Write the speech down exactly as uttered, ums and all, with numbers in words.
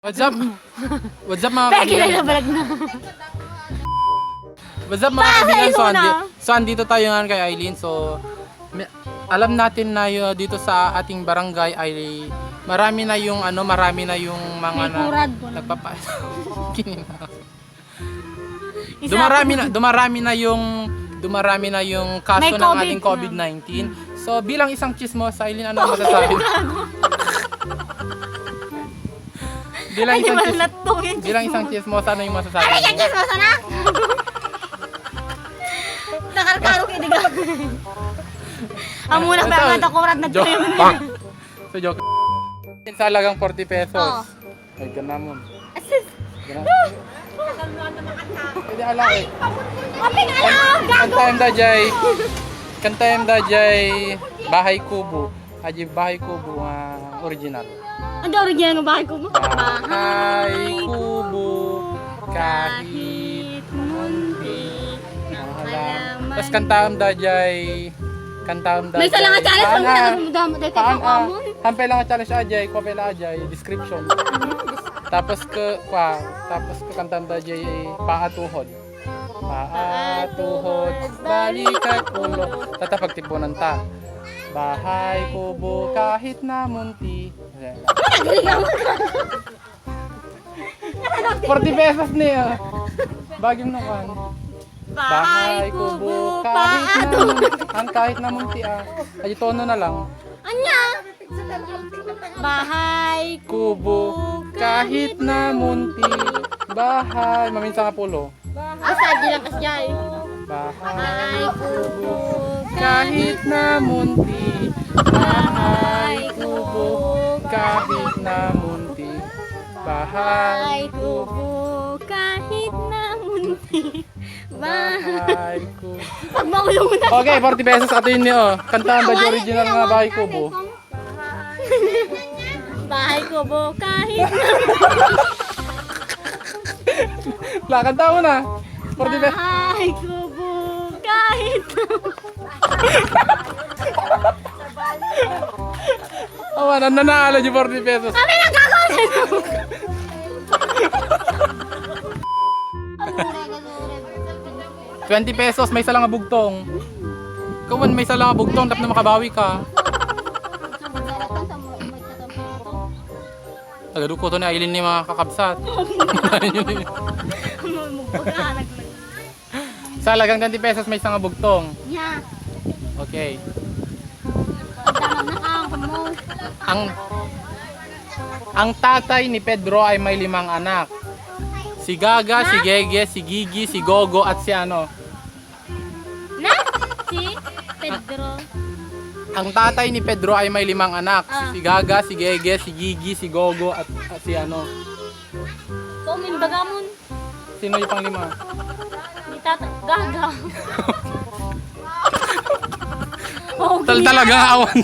What's up? What's up, mga kaibigan? What's up, mga kaibigan? So, andi-, so, andito tayo ngayon kay Aileen. So, mi-, alam natin na y-, dito sa ating barangay ay marami na yung, ano, marami na yung mga na-, nagpapa-, Kinina. Dumarami na, dumarami na yung, dumarami na yung kaso ng ating COVID nineteen. So, bilang isang chismosa, Aileen, ano ang masasabi mo? Bilang isang chis-, bilang isang chismosa, ano yung masasabi mo? Ay, isang chismosa na! Nakarkaro kay diga. Amo na pa ang takurat na. Joke. So, joke. Sa halagang forty pesos. Oh. Ay, ganamon. Asis. Ganamon. Pwede ala eh. Kapit na lang, gago! Kantaem daydiay. Kantaem daydiay Bahay Kubo. Adi Bahay Kubo nga original. Ano original nga Bahay Kubo? Bahay kubo, kahit munti, ang halaman. Tas kantaem daydiay, kantaem daydiay. Maysa lang a challenge, paan, pag ah, nagdamo, dahil paan, ah, amon. Hampay lang a challenge, ajay, kua pay la ajay, description. Tapos ke, kua, tapos ke kantaem daydiay, paatuhod. Paatuhod, balik at ulo. Tata, pagtipunan ta. Bahay kubo kahit na munti. Forty pesos ni, ah. Bagim no kan. Bahay kubo kahit na munti. Ang kahit na munti, ah. Ay, tono na lang. Anya? Bahay kubo kahit na munti. Bahay. Maminsan nga pulo. Basta, di lang kasjay. Bahay kubo kahit na munti. Bahay kubo kahit na munti. Bahay kubo kahit na munti. Bahay kubo. Pag makulong na. Okay, forty pesos ato yun, oh. Kantahan ba di original nga Bahay Kubo? Bahay kubo kahit na. La, kanta mo na. Forty pe- Bahay kubo kahit na. Awan, ang nanalo yung forty pesos. Kami nang gagawin! Twenty pesos, maysa lang a bugtong. Kawan, maysa lang a bugtong, tapno makabawi ka. Tagaduko to ni Aileen ni mga kakabsat. Sa halagang twenty pesos, maysa nga bugtong. Nya. Okay. Ang, ang tatay ni Pedro ay may limang anak. Si Gaga, si Gege, si Gigi, si Gogo, at si ano? Na? Si Pedro. Ang tatay ni Pedro ay may limang anak. Ah. Si Gaga, si Gege, si Gigi, si Gogo, at, at si ano? Kung imbagamon. Sino yung panglima? Ni Tata Gaga. Okay. Tal-, talaga, awan.